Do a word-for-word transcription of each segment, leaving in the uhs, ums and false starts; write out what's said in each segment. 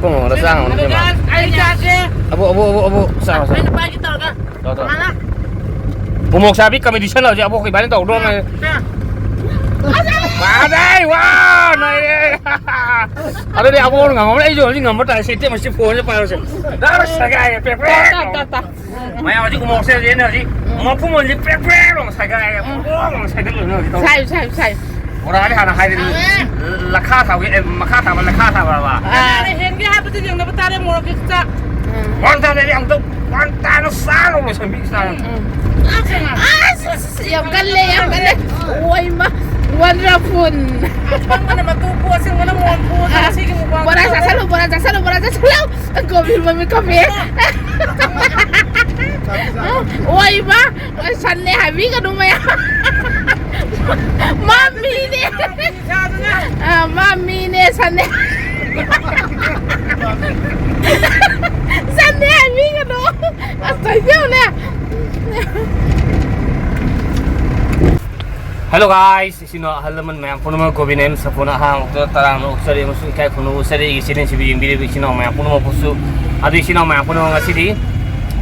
ꯄꯨꯡ ꯑꯃꯗ ꯆꯥ ꯉꯝꯅꯤ ꯀꯩꯅꯣ꯫ ꯑꯩ ꯆꯥꯁꯦ꯫ ꯑꯕꯣ, ꯑꯕꯣ, ꯑꯕꯣ, ꯑꯕꯣ, ꯆꯥꯔꯣ, ꯆꯥꯔꯣ꯫ ꯑꯩꯅ ꯄꯥꯏꯒꯦ ꯇꯧꯔꯒ꯫ ꯇꯧꯔꯣ, ꯇꯧꯔꯣ꯫ ꯃꯥꯅ꯫ ꯎꯃꯣꯛ ꯆꯥꯕꯤ competition ꯍꯧꯖꯤꯛ ꯑꯕꯣꯛ ꯏꯕꯥꯅꯤ ꯇꯧꯗꯣꯔꯝꯃꯦ꯫ ꯆꯥ꯫ ꯋꯥꯗꯩ, ꯋꯥ, ꯅꯩꯔꯦ꯫ ꯑꯗꯨꯗꯤ ꯑꯕꯣꯛꯅ ꯉꯝꯃꯝꯃꯅꯤ, ꯑꯩꯁꯨ ꯍꯧꯖꯤꯛ ꯉꯝꯕ ꯇꯥꯔꯦ꯫ ꯁꯤ ꯏꯇꯩꯃ, ꯁꯤ phoneꯁꯦ ꯄꯥꯏꯔꯣꯁꯦ꯫ ꯗꯥ ꯁꯒꯥꯏ, ꯄ꯭ꯔꯦꯛ, ꯄ꯭ꯔꯦꯛ꯫ ꯇꯥ, ꯇꯥ, ꯇꯥ꯫ ꯃꯌꯥꯝ ꯍꯧꯖꯤꯛ ꯎꯃꯣꯛꯁꯦ ꯍꯧꯖꯤꯛ, ꯑꯩꯅ ꯍꯧꯖꯤꯛ ꯎꯝ꯫ ꯃꯄꯨꯝ ꯑꯣꯏꯅ ꯄ꯭ꯔꯦꯛ ꯄ꯭ꯔꯦꯛ ꯂꯥꯎꯅ ꯁꯥꯏꯒꯥꯏꯔꯦ꯫ ꯎꯝ꯫ ꯄ꯭ꯔꯣꯛ ꯂꯥꯎꯅ ꯁꯥꯏꯗꯠꯂꯣꯏꯅ ꯍꯧꯖꯤꯛ ꯇꯧꯔꯤ꯫ ꯁꯥꯏꯌꯨ, ꯁꯥꯏꯌꯨ, ꯁꯥꯏꯌꯨ꯫ ꯕꯣꯔꯥꯗꯤ ꯍꯥꯟꯅ ꯍꯥꯏꯗ꯭ꯔꯤ꯫ ꯁꯥꯏꯌꯦ꯫ ꯂꯈꯥ ꯊꯥꯎꯒꯤ, ꯑꯦ, ꯃꯈꯥ ꯊꯥꯕ ꯂꯈꯥ ꯊꯥꯕ ꯍꯥꯏꯕ꯫ ꯑꯥ꯫ ꯑꯩꯅ ꯍꯦꯟꯒꯦ ꯍꯥꯏꯕꯗꯤ ꯌꯦꯡꯅꯕ ꯇꯥꯔꯦ ꯃꯣꯔꯣꯛꯀꯤ ꯆꯥꯛ꯫ ꯎꯝ꯫ ꯋꯥꯟ ꯇꯥꯅ ꯑꯩ ꯑꯃꯨꯛꯇꯪ ꯋꯥꯟ ꯇꯥꯅ ꯆꯥ ꯂꯧꯅ ꯁꯟꯕꯤ ꯆꯥ꯫ ꯎꯝ꯫ ꯑꯁ, ꯑꯁ, ꯑꯁ, ꯌꯥꯝ ꯀꯜꯂꯦ, ꯌꯥꯝ ꯀꯜꯂꯦ꯫ ꯑꯣꯏꯃ, wonderful꯫ ꯑꯁꯪꯕꯅ ꯃꯇꯨ ꯄꯨ, ꯑꯁꯪꯕꯅ ꯃꯣꯟ ꯄꯨ, ꯑꯥ꯫ ꯉꯁꯤꯒꯤ mukbang ꯕꯣꯔꯥ ꯇꯧꯔꯦ꯫ ꯆꯥꯁꯜꯂꯨ, ꯕꯣꯔꯥ ꯆꯥꯁꯜꯂꯨ, ꯕꯣꯔꯥ ꯆꯥꯁꯜꯂꯨ꯫ ꯀꯣꯕꯤ ꯃꯃꯤꯠ ꯀꯣꯕꯤ꯫ ꯑꯣꯏꯕ, ꯁꯟꯅꯦ ꯍꯥꯏꯕꯤꯒꯅꯨ ꯃꯌꯥꯝ꯫ ꯃꯥ ꯃꯤꯅꯦ꯫ ꯑ, ꯃꯥ ꯃꯤꯅꯦ, ꯁꯟꯅꯦ꯫ ꯁꯟꯅꯦ ꯍꯥꯏꯕꯤꯒꯅꯨ꯫ ꯑꯁ, ꯀꯩꯅꯣꯅꯦ꯫ Hello guys, ꯏꯆꯤꯟ ꯏꯅꯥꯎ ꯑꯍꯜ ꯂꯃꯟ ꯃꯌꯥꯝ ꯄꯨꯝꯅꯃꯛ, ꯒꯣꯕꯤꯟꯗ ꯑꯦꯝ ꯁꯄꯨꯅ ꯑꯍꯥꯡꯕꯗ ꯇꯔꯥꯝꯅ ꯑꯣꯛꯆꯔꯤ ꯑꯃꯁꯨꯡ ꯏꯀꯥꯏ ꯈꯨꯝꯅꯕ ꯎꯠꯆꯔꯤ꯫ ꯏꯆꯤꯟ ꯏꯅꯥꯎ ꯃꯌꯥꯝ ꯄꯨꯝꯅꯃꯛꯄꯨꯁꯨ, ꯑꯗꯨ ꯏꯆꯤꯟ ꯏꯅꯥꯎ ꯃꯌꯥꯝ ꯄꯨꯝꯅꯃꯛ ꯉꯁꯤꯗꯤ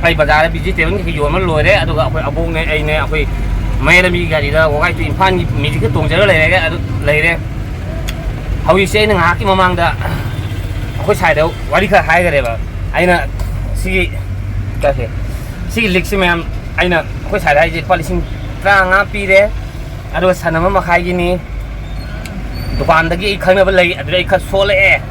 ꯑꯩ ꯕꯖꯥꯔꯗ vegetable ꯀꯩꯀꯩ ꯌꯣꯟꯕ ꯂꯣꯏꯔꯦ, ꯑꯗꯨꯒ ꯑꯩꯈꯣꯏ ꯑꯕꯣꯛꯅꯦ ꯑꯩꯅꯦ ꯑꯩꯈꯣꯏ ꯃꯌꯥꯏ ꯂꯝꯕꯤꯒꯤ ꯒꯥꯔꯤꯗ ꯋꯥꯒꯥꯏꯇꯨ ꯏꯝꯐꯥꯜꯒꯤ ꯃꯦꯖꯤꯛꯇ ꯇꯣꯡꯖꯔꯒ ꯂꯩꯔꯦ, ꯑꯗꯨ ꯂꯩꯔꯦ꯫ ꯍꯧꯖꯤꯛꯁꯦ ꯑꯩꯅ ꯉꯥꯏꯍꯥꯛꯀꯤ ꯃꯃꯥꯡꯗ ꯑꯩꯈꯣꯏ ꯁ꯭ꯋꯥꯏꯗ ꯋꯥꯔꯤ ꯈꯔ ꯍꯥꯏꯈꯔꯦꯕ꯫ ꯑꯩꯅ ꯁꯤꯒꯤ, ꯀꯩ ꯍꯥꯏ, ꯁꯤꯒꯤ ꯂꯤꯛꯁꯤ ꯃꯌꯥꯝ ꯑꯩꯅ ꯑꯩꯈꯣꯏ ꯁ꯭ꯋꯥꯏꯗ ꯍꯥꯏꯁꯦ ꯂꯨꯄꯥ ꯂꯤꯁꯤꯡ ꯇꯔꯥꯃꯉꯥ ꯄꯤꯔꯦ, ꯑꯗꯨꯒ ꯁꯟ ꯑꯃ ꯃꯈꯥꯏꯒꯤꯅꯤ꯫ ꯗꯨꯀꯥꯟꯗꯒꯤ ꯑꯩ ꯈꯪꯅꯕ ꯂꯩ, ꯑꯗꯨꯗ ꯑꯩ ꯈꯔ ꯁꯣꯜꯂꯛꯑꯦ꯫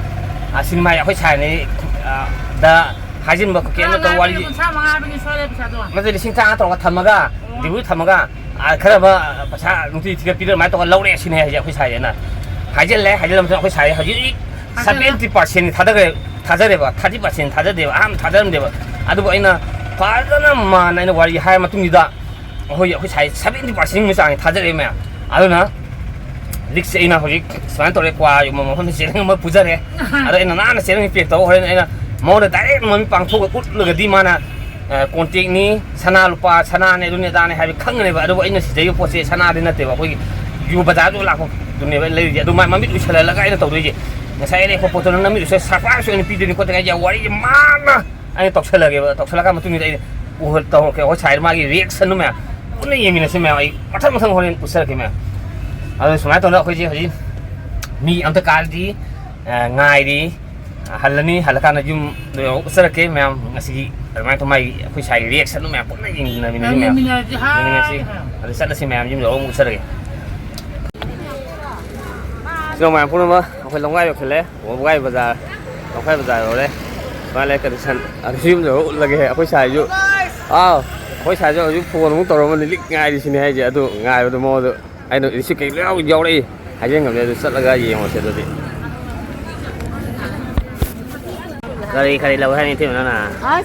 ꯑ, ꯁꯤꯅꯦꯃꯥ ꯑꯩꯈꯣꯏ ꯁꯥꯏꯅꯤ, ꯑ, ꯗ ꯍꯥꯏꯖꯤꯟꯕ ꯈꯣꯠꯀꯦꯅ ꯇꯧ ꯋꯥꯔꯤ꯫ ꯀꯨꯟꯊ꯭ꯔꯥ ꯃꯉꯥ ꯍꯥꯏꯕꯅꯤ, ꯁꯣꯏꯔꯦ ꯄꯩꯁꯥꯗꯣ꯫ ꯅꯠꯇꯦ, ꯂꯤꯁꯤꯡ ꯇꯔꯥꯃꯉꯥ ꯇꯧꯔꯒ ꯊꯝꯃꯒ, ꯑꯣ꯫ ꯗꯤꯕꯨ ꯊꯝꯃꯒ, ꯑ, ꯈꯔ ꯑꯃ ꯄꯩꯁꯥ ꯅꯨꯡꯇꯤ ꯊꯤꯒꯠꯄꯤꯔ ꯑꯗꯨꯃꯥꯏꯅ ꯇꯧꯔꯒ ꯂꯧꯔꯛꯑꯦ ꯁꯤꯅꯦ ꯍꯥꯏꯁꯦ ꯑꯩꯈꯣꯏ ꯁꯥꯏꯁꯤꯅ꯫ ꯍꯥꯏꯖꯤꯜꯂꯦ, ꯍꯥꯏꯖꯤꯜꯂ ꯃꯇꯨꯡꯗ ꯑꯩꯈꯣꯏ ꯁꯥꯏ ꯍꯧꯖꯤꯛ ꯍꯥꯏꯖꯤꯜꯂꯦ꯫ Seventy percent ꯊꯥꯗꯈ꯭ꯔꯦ, ꯊꯥꯖꯔꯦꯕ, thirty percent ꯊꯥꯖꯗꯦꯕ, ꯑꯍꯥꯟꯕ ꯊꯥꯖꯔꯝꯗꯦꯕ꯫ ꯑꯗꯨꯕꯨ ꯑꯩꯅ ꯐꯖꯅ ꯃꯥꯟꯅ ꯑꯩꯅ ꯋꯥꯔꯤ ꯍꯥꯏꯔ ꯃꯇꯨꯡꯁꯤꯗ ꯑꯩꯈꯣꯏ, ꯑꯩꯈꯣꯏ ꯁꯥꯏ seventy percent ꯒꯤ ꯆꯥꯡ ꯊꯥꯖꯔꯛꯑꯦ ꯃꯌꯥꯝ꯫ ꯑꯗꯨꯅ ꯂꯤꯛꯁꯦ ꯑꯩꯅ ꯍꯧꯖꯤꯛ ꯁꯨꯃꯥꯏꯅ ꯇꯧꯔꯦ, ꯀ꯭ꯋꯥ ꯌꯣꯟꯕ ꯃꯐꯝꯗ ꯆꯦꯔꯪ ꯑꯃ ꯄꯨꯖꯔꯦ꯫ ꯑꯗ ꯑꯩꯅ ꯅꯥꯟꯅ ꯆꯦꯔꯪ pack ꯇꯧꯔ ꯍꯣꯔꯦꯟ ꯑꯩꯅ ꯃꯉꯣꯟꯗ direct ꯃꯃꯤꯠ ꯄꯥꯡꯊꯣꯛꯑꯒ ꯎꯠꯂꯒꯗꯤ ꯃꯥꯅ, ꯑ, contact ꯅꯤ, ꯁꯅꯥ ꯂꯨꯄꯥ, ꯁꯅꯥꯅꯦ, ꯑꯗꯨꯅꯦ ꯑꯗꯥꯅꯦ ꯍꯥꯏꯕ ꯈꯪꯒꯅꯦꯕ꯫ ꯑꯗꯨꯕꯨ ꯑꯩꯅ ꯁꯤꯖꯔꯤꯕ ꯄꯣꯠꯁꯦ ꯁꯅꯥꯗꯤ ꯅꯠꯇꯦꯕ, ꯑꯩꯈꯣꯏꯒꯤ ꯌꯨ ꯕꯖꯥꯔꯗ ꯂꯥꯛꯄꯗꯨꯅꯦꯕ ꯑꯩꯅ ꯂꯩꯔꯤꯁꯦ꯫ ꯑꯗꯨ ꯃꯥꯏ ꯃꯃꯤꯠ ꯎꯏꯁꯜꯍꯜꯂꯒ ꯑꯩꯅ ꯇꯧꯗꯣꯏꯁꯦ꯫ ꯉꯁꯥꯏ ꯑꯩꯅ ꯈꯣꯠꯄꯣꯠꯇꯣ ꯅꯪ ꯅꯝꯃꯤꯗꯨꯁꯦ surprise ꯑꯣꯏꯅ ꯄꯤꯗꯣꯏꯅꯤ ꯈꯣꯠꯇꯣꯏꯅꯤ ꯍꯥꯏꯁꯦ, ꯋꯥꯔꯤꯁꯦ ꯃꯥꯅ ꯑꯩꯅ ꯇꯧꯁꯜꯂꯒꯦꯕ꯫ ꯇꯧꯁꯜꯂꯀꯥꯟ ꯃꯇꯨꯡꯗ ꯑꯩ ꯎꯍꯟ ꯇꯧꯔꯛꯀꯦ꯫ ꯑꯩꯈꯣꯏ ꯁꯥꯏꯗ ꯃꯥꯒꯤ reaction ꯗꯣ ꯃꯌꯥꯝ ꯄꯨꯟꯅ ꯌꯦꯡꯃꯤꯟꯅꯁꯤ ꯃꯌꯥꯝ꯫ ꯑꯩ ꯃꯊꯪ ꯃꯊꯪ ꯍꯣꯔꯦꯟ ꯎꯠꯆꯔꯛꯀꯦ ꯃꯌꯥꯝ꯫ ꯑꯗꯣ ꯁꯨꯃꯥꯏꯅ ꯇꯧꯗꯅ ꯑꯩꯈꯣꯏꯁꯦ ꯍꯧꯖꯤꯛ ꯃꯤ ꯑꯝꯇ ꯀꯥꯔꯗꯤ, ꯑ, ꯉꯥꯏꯔꯤ꯫ ꯍꯜꯂꯅꯤ, ꯍꯜꯂꯀꯥꯟꯗ ꯌꯨꯝꯗ ꯌꯧꯔꯒ ꯎꯠꯆꯔꯛꯀꯦ ꯃꯌꯥꯝ꯫ ꯉꯁꯤꯒꯤ ꯑꯗꯨꯃꯥꯏꯅ ꯇꯧ ꯃꯥꯒꯤ ꯑꯩꯈꯣꯏ ꯁꯥꯏꯒꯤ reaction ꯗꯣ ꯃꯌꯥꯝ ꯄꯨꯟꯅ ꯌꯦꯡꯃꯤꯟꯅꯁꯤ ꯃꯌꯥꯝ꯫ ꯌꯦꯡꯃꯤꯟꯅꯔꯁꯤ, ꯍꯥꯏ, ꯌꯦꯡꯃꯤꯟꯅꯁꯤ꯫ ꯍꯥꯏ꯫ ꯑꯗꯨ ꯆꯠꯂꯁꯤ ꯃꯌꯥꯝ, ꯌꯨꯝ ꯌꯧꯔꯒ ꯑꯃꯨꯛ ꯎꯠꯆꯔꯒꯦ꯫ ꯁꯤꯅ ꯃꯌꯥꯝ ꯄꯨꯝꯅꯃꯛ ꯑꯩꯈꯣꯏ ꯂꯝꯒꯥꯏ ꯌꯧꯁꯜꯂꯦ꯫ ꯋꯥꯕꯒꯥꯏ ꯕꯖꯥꯔ, ꯂꯝꯈꯥꯏ ꯕꯖꯥꯔ ꯌꯧꯔꯦ꯫ ꯁꯨꯃꯥꯏꯅ ꯂꯩ condition꯫ ꯑꯗꯨꯁꯨ ꯌꯨꯝ ꯌꯧꯔꯒ ꯎꯠꯂꯒꯦ꯫ ꯑꯩꯈꯣꯏ ꯁꯥꯏꯁꯨ, ꯑꯥꯎ, ꯑꯩꯈꯣꯏ ꯁꯥꯏꯁꯨ ꯍꯧꯖꯤꯛ phone ꯑꯃꯨꯛ ꯇꯧꯔꯝꯃꯅꯤ, ꯂꯤꯛ ꯉꯥꯏꯔꯤꯁꯤꯅꯦ ꯍꯥꯏꯁꯦ꯫ ꯑꯗꯨ ꯉꯥꯏꯕꯗꯣ ꯃꯉꯣꯟꯗ ꯑꯩꯅ ꯏꯁꯤꯡ ꯀꯩ ꯂꯣꯏ ꯌꯥꯎꯔꯛꯏ ꯍꯥꯏꯖꯤꯟꯈ꯭ꯔꯕꯅꯦ꯫ ꯑꯗꯨ ꯆꯠꯂꯒ ꯌꯦꯡꯉꯨꯁꯦ ꯑꯗꯨꯗꯤ꯫ ꯀꯔꯤ ꯀꯔꯤ ꯂꯧ ꯍꯥꯏꯅꯤ ꯏꯇꯩꯃ ꯅꯪꯅ? ꯑꯁ,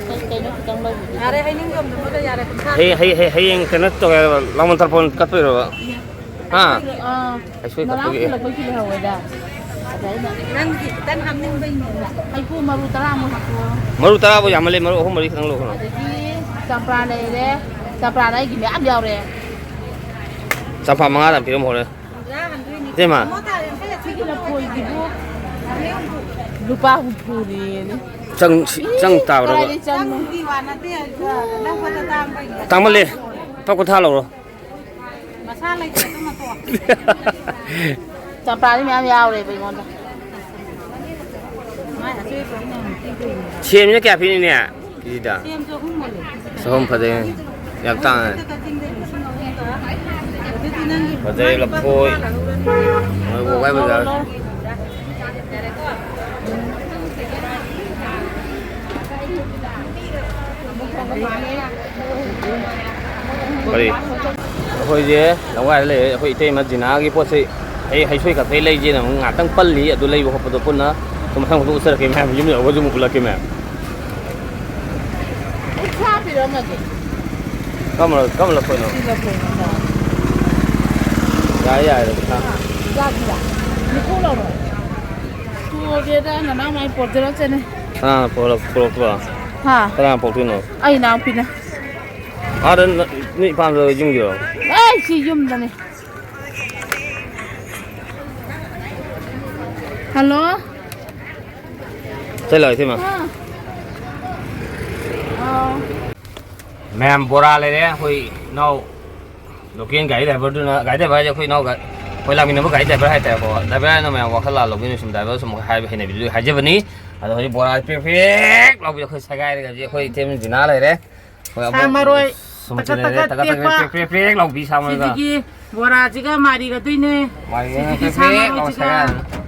ꯀꯩ ꯀꯩꯅꯣ ꯈꯤꯇꯪ ꯂꯧꯕꯤꯒꯦ꯫ ꯌꯥꯔꯦ, ꯍꯩꯅꯤꯡ ꯌꯣꯝꯗꯅꯕ ꯌꯥꯔꯦ, ꯀꯨꯟꯊ꯭ꯔꯥ꯫ ꯍꯌꯦꯡ, ꯍꯌꯦꯡ, ꯍꯌꯦꯡ ꯀꯩꯅꯣ ꯇꯧꯒꯦ ꯍꯥꯏꯕ, ꯂꯥꯡꯕꯟ ꯊꯥꯔꯛꯄ ꯑꯣꯏꯅ ꯀꯠꯇꯣꯏꯔꯕ? ꯍꯥ? ꯑꯥ, ꯂꯩꯁꯣꯏ ꯉꯔꯥꯡ ꯀꯠꯄꯒꯤ? ꯈꯨꯜꯂꯛꯄꯒꯤ ꯂꯩꯍꯧꯋꯦꯗ꯫ ꯑꯗ ꯑꯩꯅ ꯅꯪꯒꯤ ꯈꯤꯇꯪ ꯍꯥꯞꯅꯤꯡꯕꯩꯅꯦꯕ꯫ ꯍꯩꯀ꯭ꯔꯨ ꯃꯔꯨ ꯇꯔꯥꯃꯨꯛ ꯍꯥꯞꯄꯣ꯫ ꯃꯔꯨ ꯇꯔꯥꯕꯨ ꯌꯥꯝꯃꯜꯂꯦ, ꯃꯔꯨ ꯑꯍꯨꯝ ꯃꯔꯤ ꯈꯛꯇꯪ ꯂꯧ ꯀꯩꯅꯣ꯫ ꯑꯗꯒꯤ ꯆꯝꯄ꯭ꯔꯥ ꯂꯩꯔꯦ, ꯆꯝꯄ꯭ꯔꯥꯗ ꯑꯩꯒꯤ ꯃꯌꯥꯝ ꯌꯥꯎꯔꯦ꯫ ꯆꯝꯄ꯭ꯔꯥ ꯃꯉꯥꯗ ꯄꯤꯔꯝꯃꯣ ꯍꯣꯔꯦꯟ꯫ ꯏꯇꯩꯃ꯫ ꯁꯤꯒꯤ ꯂꯐꯣꯏꯁꯤꯕꯨ ꯂꯨꯄꯥ ꯍꯨꯝꯐꯨꯅꯦꯅꯦ꯫ ꯆꯪ-, ꯆꯪ ꯇꯥꯕ꯭ꯔꯕ? ꯀꯗꯥꯏꯗꯩ ꯆꯪꯅꯣ? ꯇꯥꯡꯃꯜꯂꯦ꯫ ꯂꯨꯄꯥ ꯀꯨꯟꯊ꯭ꯔꯥ ꯂꯧꯔꯣ꯫ ꯃꯁꯥ ꯂꯩꯇ꯭ꯔꯦ ꯑꯗꯨ ꯃꯇꯣ꯫ ꯆꯝꯄ꯭ꯔꯥꯗꯤ ꯃꯌꯥꯝ ꯌꯥꯎꯔꯦꯕ ꯑꯩꯉꯣꯟꯗ꯫ ꯃꯥꯏ ꯑꯆꯣꯏꯕ ꯑꯩꯅ ꯑꯃꯨꯛ ꯄꯤꯗꯣꯏꯅꯦ꯫ ꯁꯦꯝꯁꯤꯅ ꯀꯌꯥ ꯄꯤꯔꯤꯅꯦ? ꯀꯦꯖꯤꯗ? ꯁꯦꯝꯁꯨ ꯑꯍꯨꯝ ꯃꯂꯦ꯫ ꯆꯍꯨꯝ ꯐꯖꯩ꯫ ꯌꯥꯝ ꯇꯥꯡꯉꯦ꯫ ꯀꯛꯆꯤꯡꯗ ꯂꯤꯁꯤꯡ ꯑꯍꯨꯝꯒ꯫ ꯑꯗꯨꯗꯤ ꯅꯪꯒꯤ ꯐꯖꯩ, ꯂꯨꯄꯥ ꯂꯐꯣꯏ꯫ ꯀꯨꯟꯊ꯭ꯔꯥ ꯂꯧꯔꯅꯤ꯫ ꯃꯣꯏꯕꯨ ꯋꯥꯏ ꯕꯖꯥꯔ꯫ ꯂꯧꯔꯣ, ꯂꯧꯔꯣ꯫ ꯀꯔꯤ? ꯑꯩꯈꯣꯏꯁꯦ ꯂꯝꯒꯥꯏꯗ ꯂꯩꯔꯦ꯫ ꯑꯩꯈꯣꯏ ꯏꯇꯩꯃ ꯖꯤꯅꯥꯒꯤ ꯄꯣꯠ ꯆꯩ, ꯑꯩ ꯍꯩꯁꯣꯏ ꯀꯛꯐꯩ ꯂꯩꯁꯦꯅ ꯑꯃꯨꯛ ꯉꯥꯛꯇꯪ ꯄꯜꯂꯤ꯫ ꯑꯗꯨ ꯂꯩꯕ ꯈꯣꯠꯄꯗꯣ ꯄꯨꯟꯅ ꯑꯗꯨ ꯃꯊꯪ ꯃꯊꯪ ꯎꯠꯆꯔꯛꯀꯦ ꯃꯌꯥꯝ, ꯌꯨꯝ ꯌꯧꯔꯒꯁꯨ ꯑꯃꯨꯛ ꯎꯠꯂꯛꯀꯦ ꯃꯌꯥꯝ꯫ ꯀꯨꯟꯊ꯭ꯔꯥ ꯄꯤꯔꯝꯃꯒꯦ꯫ ꯀꯔꯝꯕ, ꯀꯔꯝꯕ ꯂꯐꯣꯏꯅꯣ? ꯁꯤ ꯂꯐꯣꯏꯅꯦ꯫ ꯌꯥꯏ, ꯌꯥꯏ, ꯀꯨꯟꯊ꯭ꯔꯥ꯫ ꯌꯥꯗꯤꯌꯦ꯫ ꯅꯤꯐꯨ ꯂꯧꯔꯣ꯫ ꯄꯨꯔꯒꯦꯗ ꯅꯅꯥꯎ ꯃꯥꯏ ꯄꯣꯔꯛꯆꯔꯛꯁꯅꯤ꯫ ꯀꯅꯥꯅ ꯄꯨꯔꯛ-, ꯄꯨꯔꯛꯄ? ꯍꯥ? ꯀꯅꯥꯅ ꯄꯨꯔꯛꯇꯣꯏꯅꯣ? ꯑꯩ ꯏꯅꯥꯎꯄꯤꯅ꯫ ꯑꯥꯗ ꯅ-, ꯅꯣꯏ ꯏꯄꯥꯝꯗ ꯌꯨꯝꯒꯤꯔꯣ? ꯑꯦ, ꯁꯤ ꯌꯨꯝꯗꯅꯤ꯫ ꯍꯜꯂꯣ꯫ ꯆꯠꯂꯣ, ꯏꯇꯩꯃ꯫ ꯑꯥ꯫ ꯑꯥ꯫ ꯃꯌꯥꯝ ꯕꯣꯔꯥ ꯂꯩꯔꯦ, ꯑꯩꯈꯣꯏ ꯏꯅꯥꯎ local ꯒꯥꯔꯤ driver ꯗꯨꯅ, ꯒꯥꯔꯤ driver ꯍꯥꯏꯁꯦ ꯑꯩꯈꯣꯏ ꯏꯅꯥꯎ ꯒꯥ-, ꯑꯩꯈꯣꯏ ꯂꯥꯛꯃꯤꯟꯅꯕ ꯒꯥꯔꯤ driver ꯍꯥꯏꯇꯥꯔꯦꯀꯣ, driver ꯅ ꯃꯌꯥꯝ ꯋꯥꯈꯜ ꯂꯥꯜ ꯂꯧꯕꯤꯅꯨ, ꯁꯨꯝ driver ꯁꯨꯝ ꯍꯥꯏꯕ ꯍꯩꯅꯕꯤꯗꯨ ꯍꯥꯏꯖꯕꯅꯤ꯫ ꯑꯗꯣ ꯍꯧꯖꯤꯛ ꯕꯣꯔꯥ ꯄ꯭ꯔꯦꯛ ꯄ꯭ꯔꯦꯛ ꯂꯥꯎꯕꯤ ꯑꯩꯈꯣꯏ ꯁꯒꯥꯏꯔꯒ ꯍꯧꯖꯤꯛ ꯑꯩꯈꯣꯏ ꯏꯇꯩꯃ ꯖꯤꯅꯥ ꯂꯩꯔꯦ꯫ ꯍꯣꯏ, ꯁꯥ ꯑꯃꯨꯛ ꯃꯔꯣꯏ ꯁꯨꯝ ꯇꯀꯠ ꯆꯤꯜꯂꯦ, ꯇꯀꯠ ꯇꯀꯠ ꯇꯀꯠ ꯇꯦꯛꯄ꯫ ꯄ꯭ꯔꯦꯛ ꯄ꯭ꯔꯦꯛ ꯄ꯭ꯔꯦꯛ ꯂꯥꯎꯕꯤ ꯁꯥ ꯃꯔꯣꯏꯒ꯫ ꯁꯤꯗꯒꯤ ꯕꯣꯔꯥꯁꯤꯒ ꯃꯥꯔꯤꯒꯗꯣꯏꯅꯦ꯫ ꯃꯥꯔꯤꯒ ꯁꯤꯗꯒꯤ ꯄ꯭ꯔꯦꯛ ꯁꯥ ꯄ꯭ꯔꯦꯛ ꯂꯥꯎ ꯃꯔꯣꯏꯁꯤꯒ꯫ ꯁꯥꯏ꯫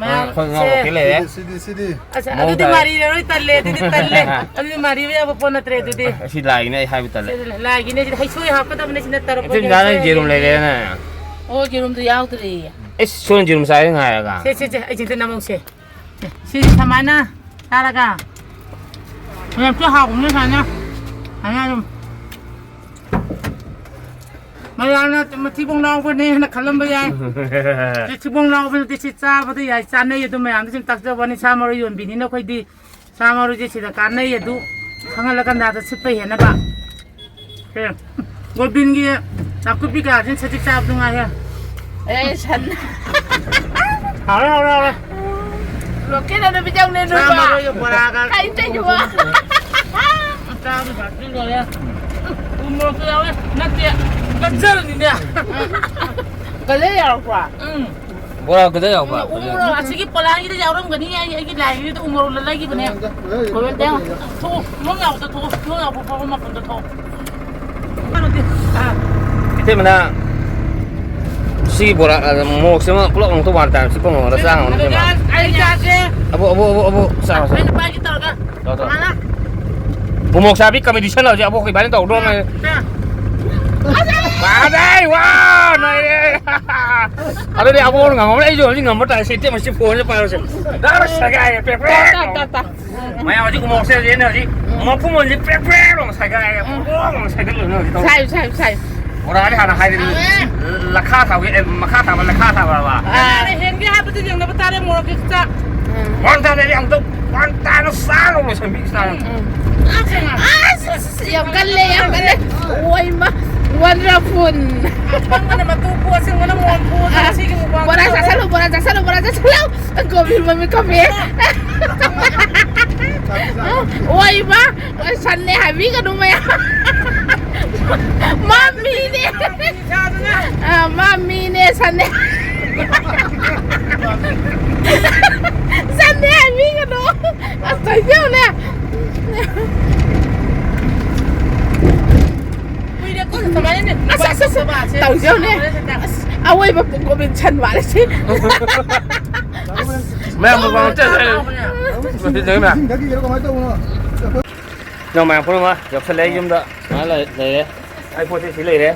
ꯃꯌꯥꯝ ꯑꯩꯈꯣꯏ ꯉꯥ ꯁꯦ꯫ ꯂꯣꯀꯦꯜ ꯂꯩꯔꯦ꯫ ꯁꯤꯗꯤ, ꯁꯤꯗꯤ, ꯁꯤꯗꯤ꯫ ꯑꯁ, ꯃꯑꯣꯡ ꯑꯗꯨꯗꯤ ꯇꯥꯔꯦ꯫ ꯃꯥꯔꯤꯔꯔꯣꯏ, ꯇꯜꯂꯦ, ꯑꯗꯨꯗꯤ ꯇꯜꯂꯦ꯫ ꯑꯗꯨꯗꯤ ꯃꯥꯔꯤꯕ ꯌꯥꯕ ꯄꯣꯠ ꯅꯠꯇ꯭ꯔꯦ ꯑꯗꯨꯗꯤ꯫ ꯑꯁꯤ ꯂꯥꯏꯒꯤꯅꯦ ꯑꯩ ꯍꯥꯏꯕ ꯇꯜꯂꯦ꯫ ꯁꯤꯗꯤ ꯂꯥꯏꯒꯤꯅꯦ, ꯁꯤꯗꯤ ꯍꯩꯁꯣꯏ ꯍꯥꯞꯀꯗꯕꯅꯦ, ꯁꯤꯅ ꯇꯔꯨꯛ ꯏꯆꯤꯟ ꯏꯅꯥꯎ ꯌꯦꯔꯨꯝ ꯂꯩꯔꯦꯅꯦ꯫ ꯑꯣ, ꯌꯦꯔꯨꯝꯗꯨ ꯌꯥꯎꯗ꯭ꯔꯦꯌꯦ꯫ ꯑꯩꯁ, ꯁꯣꯝ ꯌꯦꯔꯨꯝ ꯆꯥꯏ ꯉꯥꯏꯔꯒ꯫ ꯁꯦ, ꯁꯦ, ꯁꯦ, ꯑꯩ ꯆꯤꯟꯇ ꯅꯝꯍꯧꯁꯦ꯫ ꯁꯤꯁꯦ ꯁꯨꯃꯥꯏꯅ ꯆꯥꯔꯒ ꯌꯥꯝꯁꯨ ꯍꯥꯎꯕꯅꯦ ꯁꯨꯃꯥꯏꯅ꯫ ꯁꯨꯃꯥꯏꯅ ꯑꯗꯨꯝ ꯃꯌꯥꯝꯅ ꯃꯊꯤꯕꯣꯡ ꯂꯥꯎꯕꯅꯦ ꯍꯥꯏꯅ ꯈꯜꯂꯝꯕ ꯌꯥꯏ꯫ ꯁꯤ ꯊꯤꯕꯣꯡ ꯂꯥꯎꯕ ꯅꯠꯇꯦ, ꯁꯤ ꯆꯥꯕꯗ ꯌꯥꯏ, ꯆꯥꯅꯩ꯫ ꯑꯗꯨ ꯃꯌꯥꯝꯗ ꯁꯨꯝ ꯇꯥꯛꯆꯕ ꯋꯥꯅꯤ, ꯁꯥ ꯃꯔꯣꯏ ꯌꯣꯟꯕꯤꯅꯤꯅ ꯑꯩꯈꯣꯏꯗꯤ ꯁꯥ ꯃꯔꯣꯏꯁꯦ ꯁꯤꯗ ꯀꯥꯟꯅꯩ, ꯑꯗꯨ ꯈꯪꯍꯜꯂꯀꯥꯟꯗ ꯁꯤꯠꯄ ꯍꯦꯟꯅꯕ꯫ ꯁꯦ, ꯒꯣꯕꯤꯟꯒꯤ ꯅꯥꯀꯨꯞꯄꯤ ꯀꯥꯁꯤꯅ ꯁꯖꯤꯛ ꯆꯥꯕꯗꯨ ꯉꯥꯏꯔꯦ꯫ ꯑꯦ, ꯁꯟ꯫ ꯍꯥꯎꯔꯦ, ꯍꯥꯎꯔꯦ, ꯍꯥꯎꯔꯦ꯫ ꯂꯣꯀꯦꯜ ꯑꯗꯨꯝ ꯄꯤꯖꯧꯅꯦ, ꯁꯥ ꯅꯣꯏꯕ꯫ ꯃꯔꯣꯏꯒ ꯕꯣꯔꯥꯒ꯫ ꯀꯥꯏ ꯆꯠꯈꯤꯕ? ꯆꯥꯕꯗꯤ ꯕꯥꯇꯤꯟ ꯂꯣꯏꯔꯦ꯫ ꯎ ꯃꯣꯔꯣꯛꯁꯨ ꯌꯥꯎꯔꯦ꯫ ꯅꯠꯇꯦ, ꯒꯖꯔꯅꯤꯅꯦ꯫ ꯒꯖꯔ ꯌꯥꯎꯔꯛꯄ꯭ꯔꯣ? ꯎꯝ꯫ ꯕꯣꯔꯥ ꯀꯗꯥꯏ ꯌꯥꯎꯕ? ꯎ ꯃꯣꯔꯣꯛ ꯑꯁꯤꯒꯤ ꯄꯣꯂꯥꯡꯒꯤꯗ ꯌꯥꯎꯔꯝꯒꯅꯤ꯫ ꯑꯩ, ꯑꯩꯒꯤ ꯂꯥꯏꯕ꯭ꯔꯦꯔꯤꯗ ꯎ ꯃꯣꯔꯣꯛ ꯂꯩꯈꯤꯕꯅꯦ꯫ ꯊꯣꯛꯑꯣ, ꯊꯣꯛꯑꯣ, ꯊꯣꯛꯑꯣ, ꯌꯥꯎꯕ ꯐꯥꯎꯕ ꯃꯐꯝꯗ ꯊꯣꯛꯑꯣ꯫ ꯀꯩꯅꯣꯗꯤ, ꯑꯥ꯫ ꯏꯇꯩꯃꯅ ꯁꯤꯒꯤ ꯕꯣꯔꯥ, ꯑ, ꯃꯣꯔꯣꯛꯁꯦ ꯑꯃ ꯄꯨꯂꯞ ꯑꯃꯨꯛꯇ ꯋꯥꯟ ꯇꯥꯏꯝ ꯁꯤ ꯄꯨꯡ ꯑꯃꯗ ꯆꯥ ꯉꯝꯅꯤ, ꯏꯇꯩꯃ꯫ ꯑꯗꯨꯗꯤ ꯑꯩ ꯆꯥꯁꯦ꯫ ꯑꯕꯨ, ꯑꯕꯨ, ꯑꯕꯨ, ꯑꯕꯨ, ꯆꯥꯔꯣ, ꯆꯥꯔꯣ꯫ ꯑꯩ ꯅꯨꯄꯥꯒꯤ ꯇꯧꯔꯒ꯫ ꯇꯧ, ꯇꯧ꯫ ꯃꯥꯅ꯫ ꯎ ꯃꯣꯔꯣꯛ ꯆꯥꯕꯤ ꯀꯝꯄꯤꯇꯤꯁꯟ ꯍꯧꯖꯤꯛ ꯑꯕꯣꯛ ꯏꯕꯥꯅꯤ ꯇꯧꯗ꯭ꯔꯣ? ꯃꯥ꯫ ꯐꯖꯩ! ꯋꯥ! ꯅꯩꯔꯦ! ꯑꯗꯨꯗꯤ ꯑꯕꯣꯛꯅ ꯉꯝꯃꯝꯃꯅꯤ, ꯑꯩꯁꯨ ꯍꯧꯖꯤꯛ ꯉꯝꯕ ꯇꯥꯔꯦ꯫ ꯁꯤ ꯏꯇꯩꯃ ꯁꯤ ꯐꯣꯟꯁꯦ ꯄꯥꯏꯔꯨꯁꯦ꯫ ꯗꯥ ꯁꯦꯒꯥꯏꯔꯦ, ꯄ꯭ꯔꯦꯛ ꯄ꯭ꯔꯦꯛ ꯇꯥ, ꯇꯥ, ꯂꯥꯎ꯫ ꯇꯥ꯫ ꯃꯌꯥꯝ ꯍꯧꯖꯤꯛ ꯎ ꯃꯣꯔꯣꯛꯁꯦ ꯍꯧꯖꯤꯛ, ꯍꯧꯖꯤꯛ ꯎꯝ꯫ ꯃꯄꯨꯝ ꯑꯣꯏꯅ ꯄ꯭ꯔꯦꯛ ꯄ꯭ꯔꯦꯛ ꯂꯥꯎ ꯁꯦꯒꯥꯏꯔꯦ꯫ ꯎꯝ꯫ ꯄ꯭ꯔꯣꯛ ꯂꯥꯎ ꯁꯦꯒꯥꯏꯔꯦ ꯇꯧꯔꯤ꯫ ꯁꯥꯏꯌꯨ, ꯁꯥꯏꯌꯨ, ꯁꯥꯏꯌꯨ꯫ ꯕꯣꯔꯥꯗꯤ ꯍꯥꯟꯅ ꯍꯥꯏꯗ꯭ꯔꯤ꯫ ꯑꯥ꯫ ꯂꯈꯥ ꯊꯥꯎꯒꯤ, ꯑꯦ, ꯃꯈꯥ ꯊꯥꯕ, ꯂꯈꯥ ꯊꯥꯕ ꯍꯥꯏꯕ꯫ ꯑꯥ꯫ ꯀꯅꯥꯅ ꯍꯦꯟꯒꯦ ꯍꯥꯏꯕꯗꯨ ꯌꯦꯡꯅꯕ ꯇꯥꯔꯦ, ꯃꯣꯔꯣꯛꯀꯤ ꯆꯥꯛ꯫ ꯎꯝ꯫ ꯋꯥꯟ ꯊꯥꯗꯗꯤ ꯑꯃꯨꯛꯇ ꯋꯥꯟ ꯊꯥꯅ ꯆꯥ ꯂꯧꯔꯣ, ꯁꯟꯕꯤ ꯆꯥ꯫ ꯎꯝ, ꯎꯝ꯫ ꯑꯁ, ꯑꯁ, ꯑꯁ, ꯌꯥꯝ ꯀꯜꯂꯦ, ꯌꯥꯝ ꯀꯜꯂꯦ꯫ ꯑꯣꯏ ꯃꯥ꯫ Wonderful. ꯑꯁꯪꯕꯅ ꯃꯇꯨ ꯐꯨ, ꯑꯁꯪꯕꯅ ꯃꯣꯟ ꯐꯨ, ꯑꯗꯨꯒ ꯁꯤꯒꯤ ꯃꯨꯛꯕꯥꯡ ꯕꯣꯔꯥ ꯇꯧꯔꯦ꯫ ꯆꯥꯁꯜꯂꯨ, ꯕꯣꯔꯥ ꯆꯥꯁꯜꯂꯨ, ꯕꯣꯔꯥ ꯆꯥꯁꯜꯂꯨ꯫ ꯀꯣꯕꯤ ꯃꯃꯤꯠ ꯀꯣꯕꯤ꯫ ꯑꯣꯏꯕ, ꯁꯟꯅꯦ ꯍꯥꯏꯕꯤꯒꯅꯨ ꯃꯌꯥꯝ꯫ ꯃꯥ ꯃꯤꯅꯦ꯫ ꯑ, ꯃꯥ ꯃꯤꯅꯦ, ꯁꯟꯅꯦ꯫ ꯁꯟꯅꯦ ꯍꯥꯏꯕꯤꯒꯅꯨ꯫ ꯑꯁ, ꯇꯧꯖꯧꯅꯦ꯫ ꯀꯨꯏꯔꯦꯀꯣ, ꯁꯨꯃꯥꯏꯅꯅꯦ꯫ ꯑꯁ, ꯑꯁ, ꯑꯁ, ꯇꯧꯖꯧꯅꯦ꯫ ꯑꯁ, ꯑꯋꯣꯏꯕ ꯀꯣꯕꯤ ꯁꯟ ꯃꯥꯜꯂꯦ ꯁꯤ꯫ ꯃꯌꯥꯝ ꯃꯃꯥꯡ ꯆꯠꯈ꯭ꯔꯦ꯫ ꯃꯁꯤ ꯆꯪꯉꯤ ꯃꯌꯥꯝ꯫ ꯏꯁꯤꯡ ꯊꯛꯈꯤꯒꯦꯔꯣ ꯀꯃꯥꯏꯅ ꯇꯧꯕꯅꯣ? ꯅꯪ ꯃꯌꯥꯝ ꯄꯨꯝꯅꯃꯛ ꯌꯧꯁꯜꯂꯦ, ꯑꯩ ꯌꯨꯝꯗ ꯁꯨꯃꯥꯏꯅ ꯂꯩ-, ꯂꯩꯔꯦ꯫ ꯑꯩ ꯄꯣꯠ ꯆꯩ ꯁꯤ ꯂꯩꯔꯦ꯫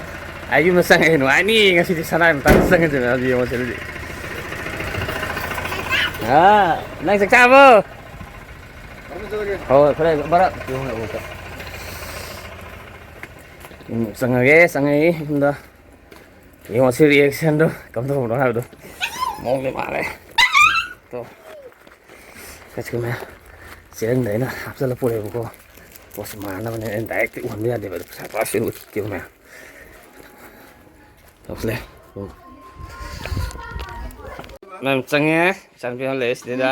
ꯑꯩ ꯌꯨꯝꯗ ꯆꯪꯉꯦ, ꯅꯨꯡꯉꯥꯏꯅꯤ ꯉꯁꯤꯗꯤ, ꯁꯅꯥꯒꯤ ꯃꯇꯥꯡꯗ ꯆꯪꯉꯁꯦ ꯃꯌꯥꯝ ꯌꯦꯡꯉꯣ ꯁꯤꯗꯗꯤ꯫ ꯑꯥ, ꯅꯪ ꯆꯥꯛ ꯆꯥꯔꯕꯣ? ꯍꯣꯏ, ꯐꯔꯦ, ꯚꯔꯥ ꯌꯦꯡꯉꯣ ꯑꯃꯨꯛꯇ꯫ ꯎꯝ, ꯆꯪꯉꯒꯦ, ꯆꯪꯉꯛꯏ ꯌꯨꯝꯗ꯫ ꯌꯦꯡꯉꯣ ꯁꯤ reaction ꯗꯣ ꯀꯝꯗꯧꯕꯅꯣ ꯍꯥꯏꯕꯗꯣ꯫ ꯃꯑꯣꯡꯗꯤ ꯃꯥꯜꯂꯦ꯫ ꯇꯣ꯫ ꯀꯩꯁꯨ ꯃꯌꯥꯝ ꯆꯦꯔꯪꯗ ꯑꯩꯅ ꯍꯥꯞꯆꯜꯂ ꯄꯨꯔꯛꯑꯦꯕꯀꯣ꯫ ꯄꯣꯠꯁꯦ ꯃꯥꯟꯅꯕꯅꯦ꯫ ꯑꯩꯅ direct ꯎꯍꯟꯕ ꯌꯥꯗꯦꯕ꯫ ꯑꯗꯨ ꯄꯩꯁꯥ ꯄꯨꯔꯥ ꯁꯦꯡꯅ ꯎꯠꯀꯦꯕ ꯃꯌꯥꯝ꯫ ꯇꯧꯁꯜꯂꯦ꯫ ꯎꯝ꯫ ꯃꯌꯥꯝ ꯆꯪꯉꯦ꯫ ꯏꯆꯥꯅꯨꯄꯤ ꯑꯃ ꯂꯩꯔꯦ ꯁꯤꯗꯩꯗ꯫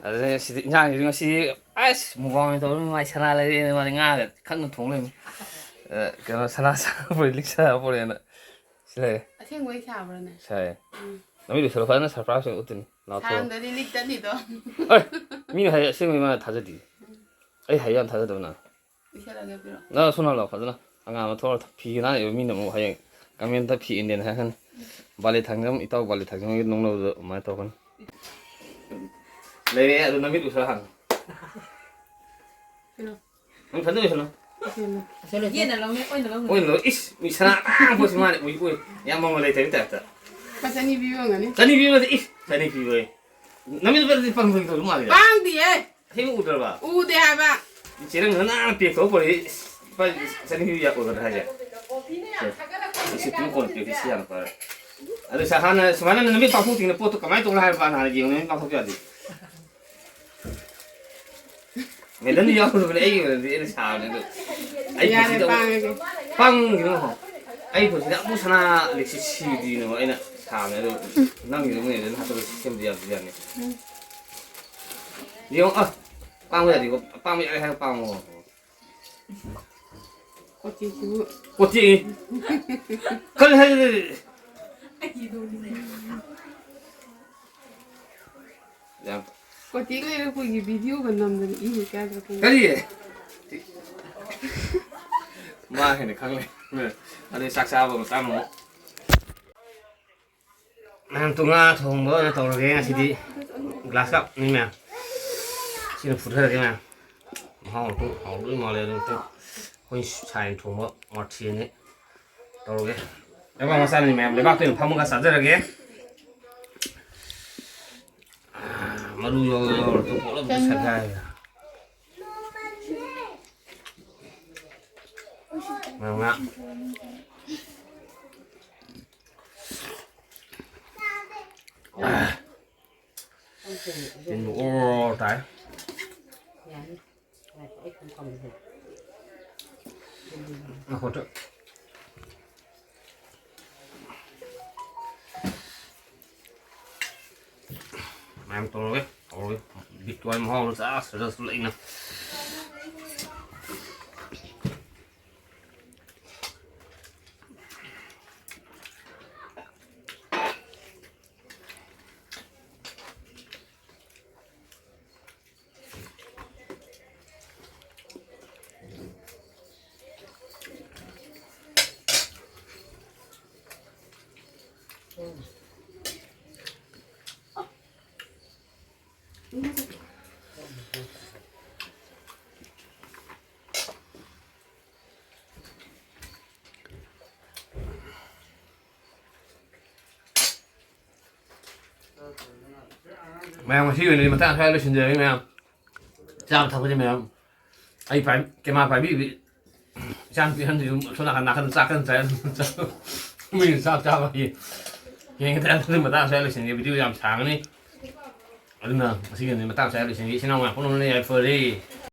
ꯑꯗꯨꯗꯩ ꯁꯤꯗ ꯏꯟꯖꯥꯡꯁꯤꯁꯨ ꯉꯁꯤ ꯑꯁ mukbang ꯑꯣꯏꯅ ꯇꯧꯔ ꯃꯥꯏ ꯁꯅꯥ ꯂꯩꯔꯛꯑꯦꯅ ꯃꯥꯗꯤ ꯉꯥꯒ ꯈꯪꯅ ꯊꯣꯡ ꯂꯩꯕꯅꯤ꯫ ꯑ, ꯀꯩꯅꯣ ꯁꯅꯥ ꯁꯥꯕ ꯂꯤꯛ ꯁꯥꯕ ꯄꯨꯔꯛꯑꯦꯅ꯫ ꯁꯤ ꯂꯩꯔꯦ꯫ ꯑꯁꯦꯡꯕꯩ ꯁꯥꯕ꯭ꯔꯅꯦ? ꯁꯥꯏꯌꯦ꯫ ꯎꯝ꯫ ꯅꯃꯤꯠ ꯎꯏꯁꯜꯂꯣ, ꯐꯖꯅ surprise ꯑꯣꯏꯅ ꯎꯠꯇꯣꯏꯅꯤ꯫ ꯂꯥꯎꯊꯣꯛꯑꯣ꯫ ꯁꯥꯔꯝꯗ꯭ꯔꯗꯤ ꯂꯤꯛ ꯇꯠꯅꯤꯗꯣ꯫ ꯑꯦ! ꯃꯤꯅ ꯍꯥꯏ ꯑꯁꯦꯡꯕꯩ ꯃꯥꯅ ꯊꯥꯖꯗꯦ꯫ ꯑꯩ ꯍꯥꯏ ꯌꯥꯝ ꯊꯥꯖꯗꯕ ꯅꯪ꯫ ꯎꯏꯁꯜꯂꯒꯦ ꯄꯤꯔꯛꯑꯣ꯫ ꯅꯪ ꯁꯣꯝꯗ ꯂꯥꯎ ꯐꯖꯅ꯫ ꯑꯉꯥꯡ ꯑꯃ ꯊꯣꯛꯑꯒ ꯐꯤ ꯅꯥꯟꯅ ꯏꯕ ꯃꯤꯅ ꯑꯃꯨꯛ ꯍꯌꯦꯡ comment ꯇ ꯐꯤ Indian ꯍꯥꯏꯔꯛꯀꯅꯤ꯫ ꯕꯥꯂꯤ ꯊꯥꯡꯖꯝ, ꯏꯇꯥꯎ ꯕꯥꯂꯤ ꯊꯥꯡꯖꯝꯒꯤ ꯅꯣꯡꯅꯕꯗꯣ ꯑꯗꯨꯃꯥꯏꯅ ꯇꯧꯔꯛꯀꯅꯤ꯫ ꯂꯩꯔꯦ, ꯑꯗꯨ ꯅꯃꯤꯠ ꯎꯏꯁꯜꯂ ꯍꯥꯡꯉꯨ꯫ ꯀꯩꯅꯣ? ꯅꯪ ꯐꯖꯅ ꯎꯏꯁꯜꯂꯣ꯫ ꯀꯩꯅꯣ? ꯌꯦꯟꯅ ꯂꯧꯅꯤ, ꯑꯣꯏꯅ ꯂꯧꯅꯤ꯫ ꯑꯣꯏꯅ ꯂꯧ-, ꯏꯁ, ꯃꯤ ꯁꯅꯥ ꯑꯇꯥꯡꯕꯁꯤ ꯃꯥꯅ ꯎꯏ ꯎꯏ꯫ ꯌꯥꯝ ꯃꯃꯜ ꯂꯩꯇꯕꯩ type ꯇ꯫ ꯂꯨꯄꯥ ꯆꯅꯤ ꯄꯤꯕ ꯑꯣꯏꯔꯝꯒꯅꯤ꯫ ꯆꯅꯤ ꯄꯤꯕꯗꯤ, ꯏꯁ, ꯆꯅꯤ ꯄꯤꯕ ꯑꯣꯏ꯫ ꯅꯃꯤꯠ ꯎꯏꯁꯜꯂꯗꯤ ꯄꯪ ꯄꯪ ꯇꯧꯗꯧ ꯃꯥꯜꯂꯤꯗ꯫ ꯄꯥꯡꯗꯤꯌꯦ꯫ ꯑꯁꯦꯡꯕ ꯎꯗ꯭ꯔꯕ? ꯎꯗꯦ ꯍꯥꯏꯕ꯫ ꯆꯦꯔꯪꯗ ꯅꯥꯟꯅ pack ꯇꯧꯔ ꯄꯨꯔꯛꯏ꯫ ꯏꯁ, ꯂꯨꯄꯥ ꯆꯅꯤ ꯄꯤꯕ ꯌꯥ-, ꯑꯣꯏꯒꯗ꯭ꯔꯥ ꯍꯥꯏꯁꯦ? ꯁꯦ꯫ ꯏꯁ, ꯄꯨꯡ ꯀꯣꯟꯅ ꯄꯤꯔꯛꯀꯦ, ꯁꯤ ꯌꯥꯝ ꯐꯔꯦ꯫ ꯑꯗꯨ ꯁꯥꯔ ꯍꯥꯟꯅ ꯁꯨꯃꯥꯏꯅ ꯅꯨꯃꯤꯠ ꯄꯥꯡꯊꯣꯛꯇ꯭ꯔꯤꯉꯩꯗ ꯄꯣꯠꯇꯣ ꯀꯃꯥꯏꯅ ꯇꯧꯕꯅꯣ ꯍꯥꯏꯕ ꯍꯥꯟꯅ ꯌꯦꯡꯉꯨ, ꯅꯨꯃꯤꯠ ꯄꯥꯡꯊꯣꯛꯄ ꯌꯥꯗꯦ꯫ Madam ꯗꯤ ꯌꯥꯎꯗꯕꯅꯦ, ꯑꯩꯒꯤ ꯑꯣꯏꯅꯗꯤ ꯑꯩꯅ ꯁꯥꯕꯅꯦ ꯑꯗꯣ꯫ ꯑꯩ ꯌꯥꯔꯦ, ꯄꯨꯟꯁꯤꯗ ꯑꯃꯨꯛ ꯄꯥꯡꯉꯒꯦ꯫ ꯄꯪꯒꯤꯅꯣ꯫ ꯑꯩ ꯄꯨꯟꯁꯤꯗ ꯑꯃꯨꯛ ꯁꯅꯥ ꯂꯤꯛꯁꯤ ꯁꯤꯗ꯭ꯔꯤꯅꯦꯕ ꯑꯩꯅ ꯁꯥꯕꯅꯦ, ꯑꯗꯣ ꯅꯪꯒꯤꯗ ꯑꯃꯨꯛ ꯂꯩꯔꯦ, ꯅꯍꯥꯛꯇ ꯁꯦꯝꯕ ꯌꯥꯕꯗꯤ ꯌꯥꯅꯤ꯫ ꯌꯦꯡꯉꯣ, ꯑ, ꯄꯥꯡꯕ ꯌꯥꯗꯦꯀꯣ, ꯄꯥꯡꯕ ꯌꯥꯔꯦ ꯍꯥꯏꯔ ꯄꯥꯡꯉꯣ꯫ ꯀꯣꯆꯤꯁꯤꯕꯨ꯫ ꯀꯣꯆꯤ꯫ ꯀꯔꯤ ꯍꯥꯏꯗꯤ? ꯌꯥꯝ ꯀꯣꯆꯤ ꯂꯩꯔꯛꯄꯒꯤ ꯚꯤꯗꯤꯑꯣꯒ ꯅꯝꯗꯅ ꯏꯕ ꯀꯌꯥꯗ ꯀꯔꯤ? ꯃꯥ ꯍꯦꯟꯅ ꯈꯪꯂꯦ꯫ ꯑꯗꯩ ꯆꯥꯛ ꯆꯥꯕ ꯃꯇꯥꯡ ꯑꯃꯨꯛ꯫ ꯃꯌꯥꯝ ꯇꯨ ꯉꯥ ꯊꯣꯡꯕ ꯑꯣꯏꯅ ꯇꯧꯔꯒꯦ ꯉꯁꯤꯗꯤ꯫ ꯒ꯭ꯂꯥꯁ ꯀꯞꯅꯤ ꯃꯌꯥꯝ꯫ ꯁꯤꯅ ꯐꯨꯠꯊꯔꯒꯦ ꯃꯌꯥꯝ꯫ ꯃꯍꯥꯎ ꯑꯃꯇꯪ ꯍꯥꯎꯗꯣꯏ ꯃꯥꯜꯂꯦ꯫ ꯑꯗꯨ ꯑꯃꯇꯪ ꯑꯩꯈꯣꯏ ꯁꯥꯏꯅ ꯊꯣꯡꯕ ꯃꯊꯦꯜꯅꯤ꯫ ꯇꯧꯔꯒꯦ꯫ ꯂꯩꯕꯥꯛ ꯃꯆꯥꯅꯤ ꯃꯌꯥꯝ, ꯂꯩꯕꯥꯛꯇ ꯑꯣꯏꯅ ꯐꯝꯃꯒ ꯆꯥꯖꯔꯒꯦ꯫ ꯃꯔꯨ ꯌꯥꯎꯔ ꯌꯥꯎꯔ ꯄꯣꯠꯂꯝ ꯁꯦꯒꯥꯏ꯫ ꯉꯥ꯫ ꯇꯤꯟ ꯑꯣꯔ ꯇꯥꯏ꯫ ꯉꯥꯏꯈꯣ, ꯑꯩ ꯁꯨꯝ ꯊꯝꯒꯦ꯫ ꯉꯥꯏꯈꯣ, ꯇ-, ꯃꯌꯥꯝ ꯇꯧꯔꯒꯦ, ꯇꯧꯔꯒꯦ꯫ ꯕꯤꯠꯀꯤ ꯋꯥꯔꯤ ꯃꯍꯥꯎ ꯑꯃ ꯆꯥ, ꯁꯤꯗꯁꯨ ꯂꯩꯅ꯫ ꯃꯌꯥꯝ, ꯉꯁꯤꯒꯤ ꯑꯣꯏꯅꯗꯤ ꯃꯇꯥꯡ ꯑꯁ꯭ꯋꯥꯏꯗ ꯂꯣꯏꯁꯤꯟꯖꯔꯒꯦ ꯃꯌꯥꯝ꯫ ꯆꯥꯕ ꯊꯛꯄꯁꯦ ꯃꯌꯥꯝ, ꯑꯩ ꯄꯥꯏ-, ꯀꯦꯃꯥ ꯄꯥꯏꯕꯤꯕꯤ ꯏꯆꯥ ꯅꯨꯄꯤ ꯑꯍꯟꯁꯤꯁꯨ ꯁꯣꯝ ꯅꯥꯀꯟ, ꯅꯥꯀꯟꯗ ꯆꯥꯛ ꯀꯟꯅ ꯆꯥꯏ꯫ ꯃꯣꯏꯅ ꯆꯥꯛ ꯆꯥꯕꯒꯤ ꯌꯦꯡꯒꯦ ꯇꯥꯏ꯫ ꯑꯗꯨꯗꯤ ꯃꯇꯥꯡ ꯑꯁ꯭ꯋꯥꯏꯗ ꯂꯣꯏꯁꯤꯟꯒꯦ꯫ ꯚꯤꯗꯤꯑꯣ ꯌꯥꯝ ꯁꯥꯡꯉꯅꯤ꯫ ꯑꯗꯨꯅ ꯉꯁꯤꯒꯤ ꯑꯣꯏꯅꯗꯤ ꯃꯇꯥꯡ ꯑꯁ꯭ꯋꯥꯏꯗ ꯂꯣꯏꯁꯤꯟꯒꯦ꯫ ꯏꯆꯤꯟ ꯏꯅꯥꯎ ꯃꯌꯥꯝ ꯄꯨꯝꯅꯃꯛꯅ ꯌꯥꯏꯐꯔꯦ꯫